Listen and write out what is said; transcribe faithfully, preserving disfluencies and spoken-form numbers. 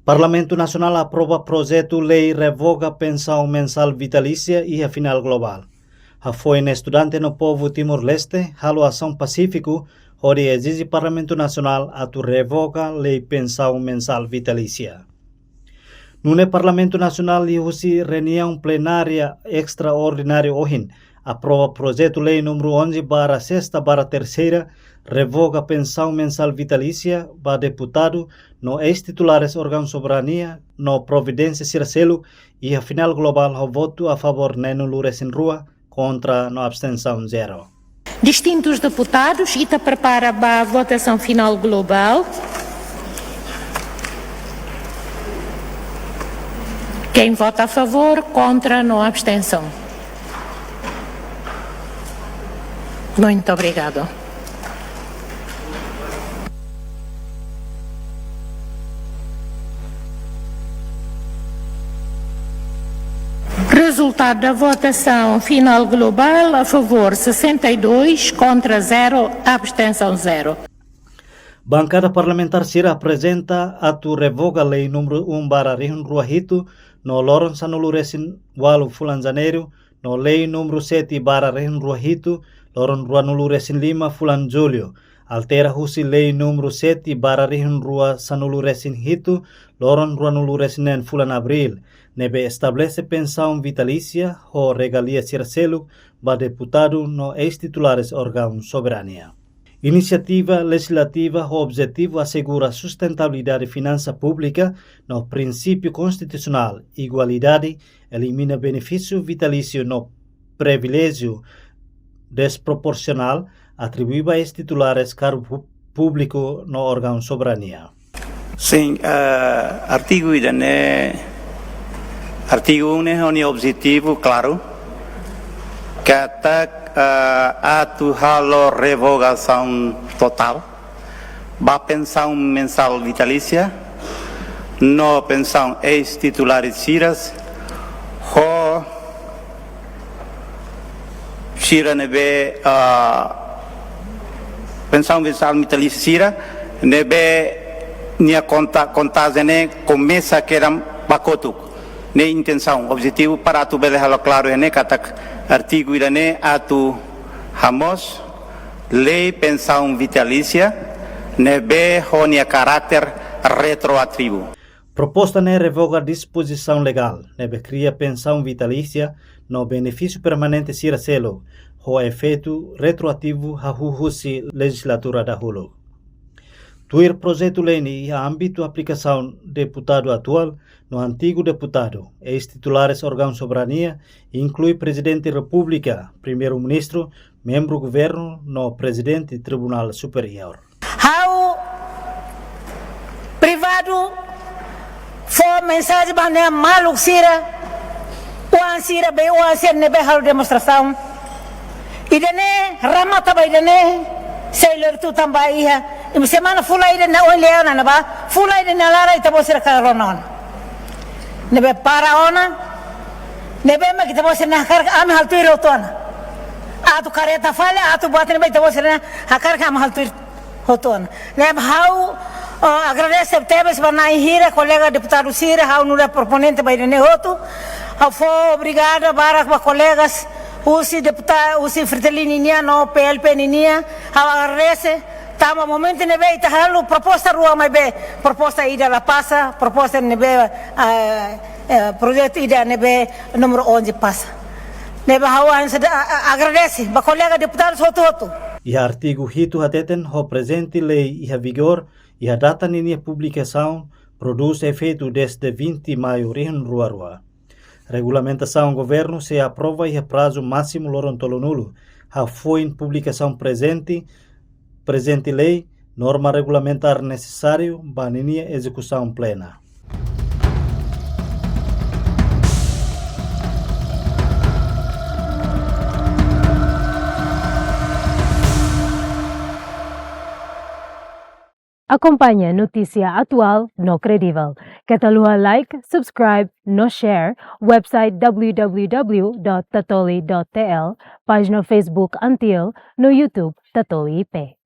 Parlamentu Nasionál aprova projetu lei revoga pensaun mensál vitalísia iha Final Global. Hafoin estudante no povu Timor-Leste halo asaun pasífiku hodi ezije Parlamentu Nasionál atu revoga lei pensaun mensál vitalísia. Nune'e Parlamentu Nasionál liuhusi reuniaun plenária estraordinária ohin aprova projetu lei númeru onze barra sexta barra terceira, revoga pensaun mensál vitalísia ba deputadu no eis-titulares órgaun soberania no providénsia sira seluk iha Final Global ho votu a favór neenulu-resin-rua, kontra no abstensaun zero. Distintus deputadus, ita prepara ba votasaun Final Global. Quem vota a favor, contra, no abstenção. Muito obrigado. Resultado da votação final global: a favor sessenta e dois, contra zero, abstenção zero. Bankada parlamentár sira aprezenta atu revoga lei númeru um barra rihun rua hitu no loron sanulu-resin-ualu fulan Janeiru, no lei númeru sete barra rihun rua hitu, loron ruanulu-resin-lima fulan Jullu, altera husi lei númeru sete barra rihun rua sanulu-resin-hitu, loron ruanulu-resin-neen fulan Abríl, ne'ebé estabelese pensaun vitalísia ho regalia sira seluk ba deputadu no eis-titulares órgaun soberania. Inisiativa lejizlativa ho objetivu asegura sustentabilidade finansa públika no prinsípiu konstitusionál igualdade, elimina benefísiu vitalísiu no priviléjiu desproporsionál atribui ba eis-titulares kargu pú-, públiku no órgaun soberania. Sin, eh, artigu ida-ne'e, artigu um ne'e ho nia objetivu klaru, katak, eh, atu halo revogasaun totál ba pensaun mensál vitalísia no pensaun eis-titulares sira, ho sira ne'ebé, ah, pensaun mensál vitalísia sira ne'ebé nia konta-, kontajen ne'e komesa kedan ba kotuk. Ne'e intensaun, objetivu para atu bele halo klaru iha ne'e katak artigu ida-ne'e atu hamoos lei pensaun vitalísia ne'ebé ho nia karáter retroativu. Proposta ne'e revoga dispozisaun legál ne'ebé kria pensaun vitalísia no benefísiu permanente sira seluk, ho efeitu retroativu hahú husi lejizlatura dahuluk. Tuir projetu lei ne'e iha ámbitu aplikasaun deputadu atuál no antigu deputadu, eis-titulares órgaun soberania, inklui Prezidente Repúblika, Primeiru-Ministru, membru governu no Prezidente Tribunál Superiór. Ha'u privadu fó mensajen ba ha'u-nia maluk sira, oan sira, bei-oan sira ne'ebé halo demonstrasaun. Ida-ne'e, remata ba ida-ne'e, sei lori tutan ba iha. Imi semana fulan ida-ne'e oin lei ona ne'ebá, fulan ida-ne'e laran ita-boot sira hakarak rona ona. Ne'ebé para ona, ne'ebé mak ita-boot sira-nia hakarak ami halo tuir hotu ona. Atu kareta fali, atu buat ne'ebé ita-boot sira-nia hakarak ami halo tuir hotu ona. Ne'ebé ha'u, oh, agradese tebes ba na'in hira, kolega deputadu sira, ha'u nu'udar proponente ba ida-ne'e hotu. Ha'u fó obrigada barak ba kolegas, husi deputa-, husi Fretilin nian no P L P nian, ha'u agradese, tanba momentu ne'ebé ita halo proposta rua maibé, proposta ida la pasa, proposta ne'ebé, eh, eh, projetu ida ne'ebé númeru onze pasa. Ne'ebé ha'u hanesan, a-, a-, agradese ba kolega deputadu hotu-hotu. Iha artigu hitu hateten ho prezente lei iha vigór, iha data ninia publikasaun, prodús efeitu dezde vinte Maiu rihun rua rua. Regulamentasaun governu sei aprova iha prazu másimu loron tolunulu, hafoin publikasaun prezente, prezente lei, norma regulamentár nesesáriu ba ninia ezekusaun plena. Akompaña notísia atuál no kredivel. Keta haluha like, subscribe, no share website w w w dot tatoli dot t l, pájina Facebook Antiel, no YouTube Tatoli I P.